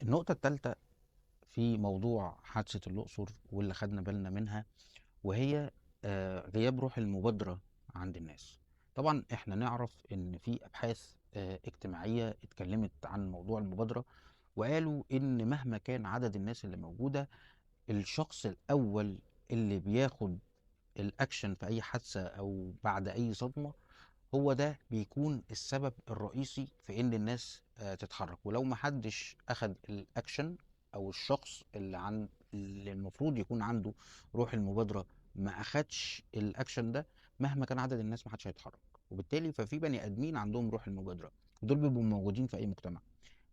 النقطة الثالثة في موضوع حادثة الأقصر واللي خدنا بالنا منها، وهي غياب روح المبادرة عند الناس. طبعا احنا نعرف ان في ابحاث اجتماعية اتكلمت عن موضوع المبادرة، وقالوا ان مهما كان عدد الناس اللي موجودة، الشخص الاول اللي بياخد الاكشن في اي حادثة او بعد اي صدمة هو ده بيكون السبب الرئيسي في ان الناس تتحرك. ولو ما حدش اخد الاكشن او الشخص اللي المفروض يكون عنده روح المبادرة ما اخدش الاكشن ده، مهما كان عدد الناس ما حدش هيتحرك. وبالتالي ففي بني ادمين عندهم روح المبادرة، ودول بيبقوا موجودين في اي مجتمع.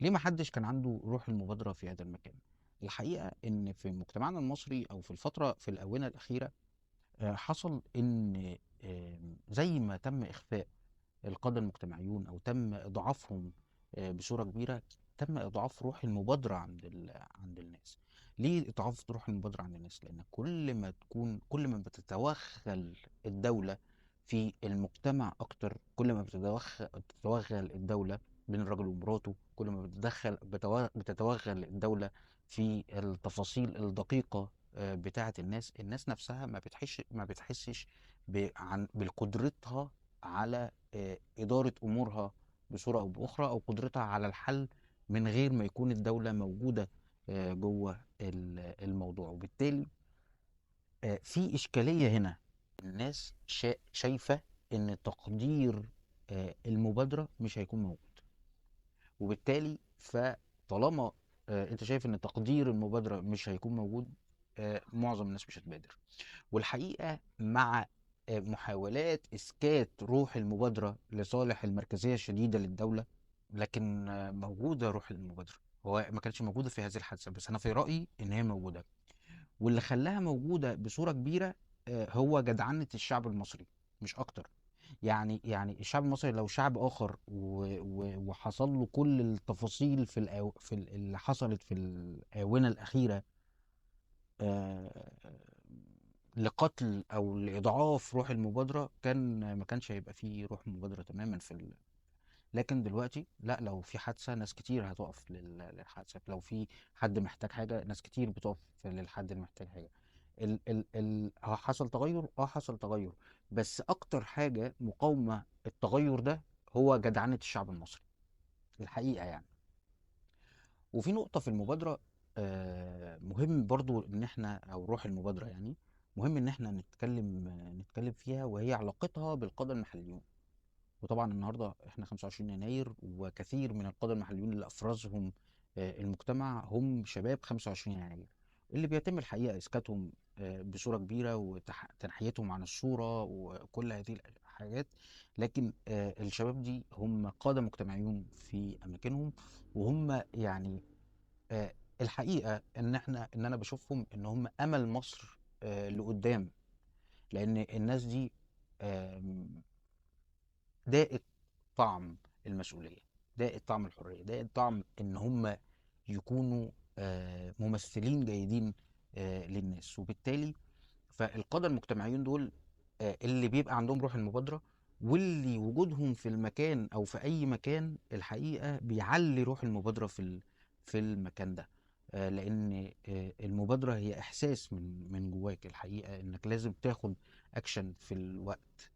ليه ما حدش كان عنده روح المبادرة في هذا المكان؟ الحقيقة ان في مجتمعنا المصري او في الفترة في الآونة الأخيرة، حصل ان زي ما تم إخفاء القادة المجتمعيون أو تم إضعافهم بصورة كبيرة، تم إضعاف روح المبادرة عند الناس. ليه إضعاف روح المبادرة عند الناس؟ لأن كل ما بتتوخل الدولة في المجتمع أكتر، كل ما بتتوغل الدولة بين الرجل ومراته، كل ما بتتوغل الدولة في التفاصيل الدقيقة بتاعة الناس، الناس نفسها ما بتحسش بقدرتها على إدارة أمورها بصورة أو بأخرى، أو قدرتها على الحل من غير ما يكون الدولة موجودة جوه الموضوع. وبالتالي في إشكالية هنا، الناس شايفة إن تقدير المبادرة مش هيكون موجود، وبالتالي فطالما أنت شايف إن تقدير المبادرة مش هيكون موجود، معظم الناس مش هتبادر. والحقيقة مع محاولات إسكات روح المبادرة لصالح المركزية الشديدة للدولة، لكن موجودة روح المبادرة. هو ما كانتش موجودة في هذه الحادثة، بس أنا في رأيي إن هي موجودة، واللي خلاها موجودة بصورة كبيرة هو جدعنة الشعب المصري مش أكتر. يعني الشعب المصري لو شعب آخر وحصل له كل التفاصيل اللي حصلت في الآونة الأخيرة، لقتل أو لإضعاف روح المبادرة، ما كانش هيبقى فيه روح مبادرة تماما لكن دلوقتي لا، لو في حادثة ناس كتير هتقف للحادثة، لو في حد محتاج حاجة ناس كتير بتقف للحد اللي محتاج حاجة. حصل تغير، حصل تغير، بس أكتر حاجة مقاومة التغير ده هو جدعنة الشعب المصري الحقيقة يعني. وفي نقطة في المبادرة، مهم برضو إن إحنا، أو روح المبادرة يعني، مهم إن إحنا نتكلم فيها، وهي علاقتها بالقادة المحليون. وطبعا النهاردة إحنا 25 يناير، وكثير من القادة المحليون اللي أفرزهم المجتمع هم شباب 25 يناير، اللي بيتم الحقيقة إسكاتهم بصورة كبيرة وتنحيتهم عن الصورة وكل هذه الحاجات. لكن الشباب دي هم قادة مجتمعيون في أماكنهم، وهم الحقيقة إن أنا بشوفهم إن هم أمل مصر لقدام، لأن الناس دي داقت طعم المسؤولية، داقت طعم الحرية، داقت طعم إن هم يكونوا ممثلين جيدين للناس. وبالتالي فالقادة المجتمعيون دول اللي بيبقى عندهم روح المبادرة، واللي وجودهم في المكان أو في أي مكان الحقيقة بيعلي روح المبادرة في المكان ده، لأن المبادرة هي إحساس من جواك الحقيقة إنك لازم تاخد أكشن في الوقت.